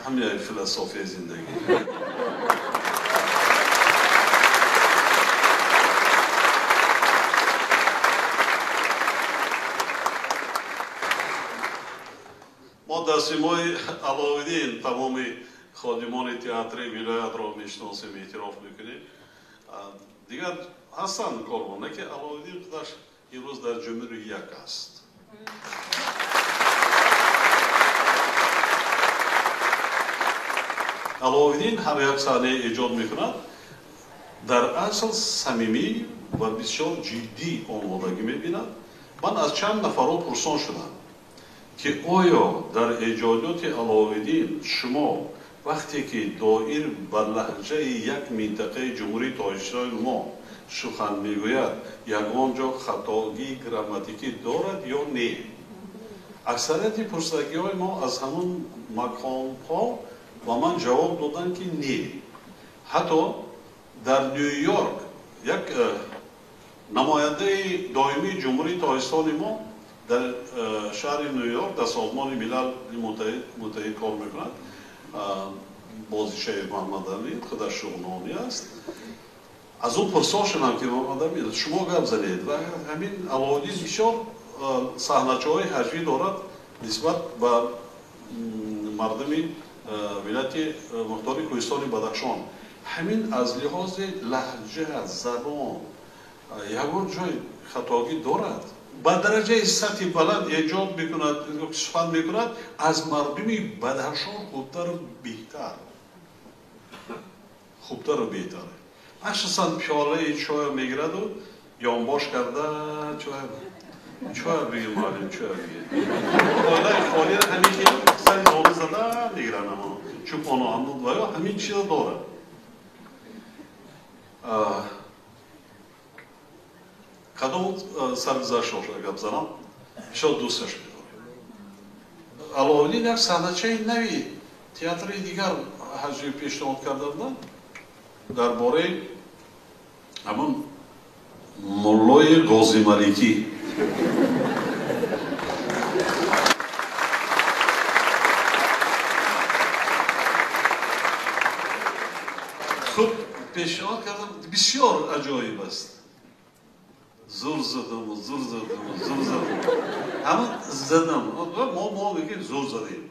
Ҳамин философияи зиндагӣ. Мо дар симои Аловиддин тамоми ходимони театри вилоятро мешиносем, эътироф мекунем. Дигар ҳастанд корбон, ки Аловиддин худаш имрӯз дар ҷумҳури як аст. Аловиддин ҳар як саҳнае эҷод мекунад, дар асл самимӣ ва бисёр ҷиддӣ омодагӣ мебинад. Ман аз чанд нафарҳо пурсон шудам, ки оё дар эҷодиёти Аловиддин шумо вақте ки доир ба лаҳҷаи як минтақаи ҷумҳурии Тоҷикистони мо сухан мегӯяд, ягон ҷо хатогии грамматикӣ дорад ё не? Аксарияти пурсидагиҳои мо аз ҳамон маконҳо ба ман ҷавоб доданд, ки не. Ҳатто дар Ню-Йорк як намояндаи доимии ҷумҳурии Тоҷикистони мо дар шаҳри Ню-Йорк дар Созмони Милали Муттаҳид кор мекунад, бозичаи Муҳаммадамин, худаш шуғнонӣ аст. Аз ӯ пурсон шудам, ки Муҳаммадамин, шумо гап занед ва ҳамин Аловиддин бисёр саҳначаҳои ҳаҷвӣ дорад нисбат ба мардуми вилояти мухтори Кӯҳистони Бадахшон. Ҳамин аз лиҳози лаҳҷа, забон ягон ҷой хатогӣ дорад? Ба дараҷаи сатҳи баланд эҷод мекунад, сухан мекунад, аз мардуми Бадахшон хубтару беҳтар. Хубтару беҳтар. Махсусан пиёлаи чоя мегираду ёнбош карда чоя бигир, муаллим, чоя бигир. Пиёлаи холиро ҳамин ки сари зону зада мегиранд, ҳамон чӯпоно ҳамон ва ё ҳамин чизо дорад. Кадом саргузаштҳоша гап занам, бисёр дӯсташ медорам. Аловиддин як саҳначаи нави театри дигар ҳаҷвӣ пешниҳод карда буданд дар бораи ҳамон муллои Ғозималикӣ. Хуб пешниҳод кардам, бисёр аҷоиб аст. Зур задам, зур задам, зур задам. Ҳамон задам. Мо мегӯем зур задем.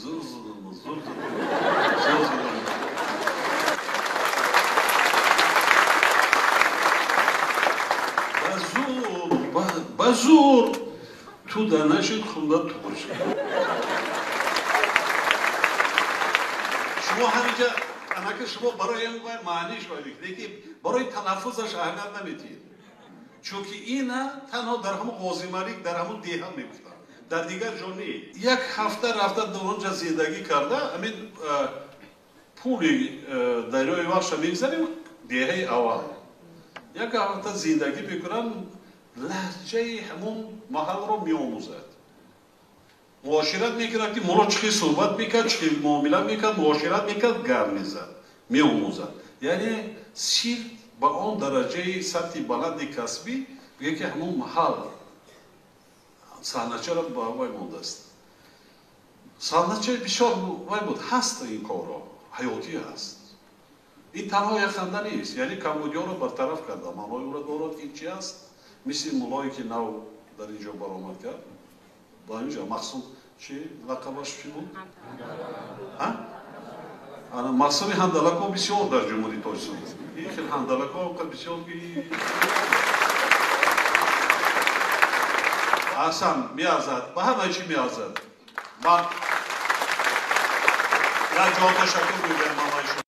Зур задам, зур задам, зур задам. Ба зур туда нашуд, хунда туғри шуд. Шумо ҳаминҷа анака шумо барои ин маъниш бояд, лекин барои талаффузаш аҳамият намедиҳед. Чунки ина танҳо дар ҳамон Ғозималик, дар ҳамон деҳа мегуфтанд, дар дигар ҷо не. Як ҳафта рафта дар онҷа зиндагӣ карда, ҳамин пули дарёи Вахша мегзарем, деҳаи аввал. Як ҳафта зиндагӣ мекунанд, лаҳҷаи ҳамон маҳалро меомӯзад. Муошират мекунад, ки моро чӣ хел суҳбат мекард, чӣ хел муомила мекард, муошират мекард, гап мезад, меомӯзад. Яъне сирф ба он дараҷаи сатҳи баланди касбӣ бигӯяд, ки ҳамон маҳал саҳначаро ба вай мондааст. Саҳначаи бисёр вай буд, ҳаст ин корро, ҳаётӣ ҳаст. Ин танҳо як ханда нест, яъне камбудиёро бартараф карда, маънои ӯро дорад, ки чи аст, мисли муллое ки нав дар ин ҷо баромад кард, ба ин ҷо Мақсум, чи лақабаш чи буд? Ана Мақсуми ҳандалако бисёр дар ҷумҳурии Тоҷикистон. Ин хел ҳандалако бисёр ки аҳсан меарзад, ба ҳама чи меарзад. Ман як ҷо ташаккур мегӯям ҳамаи шумо.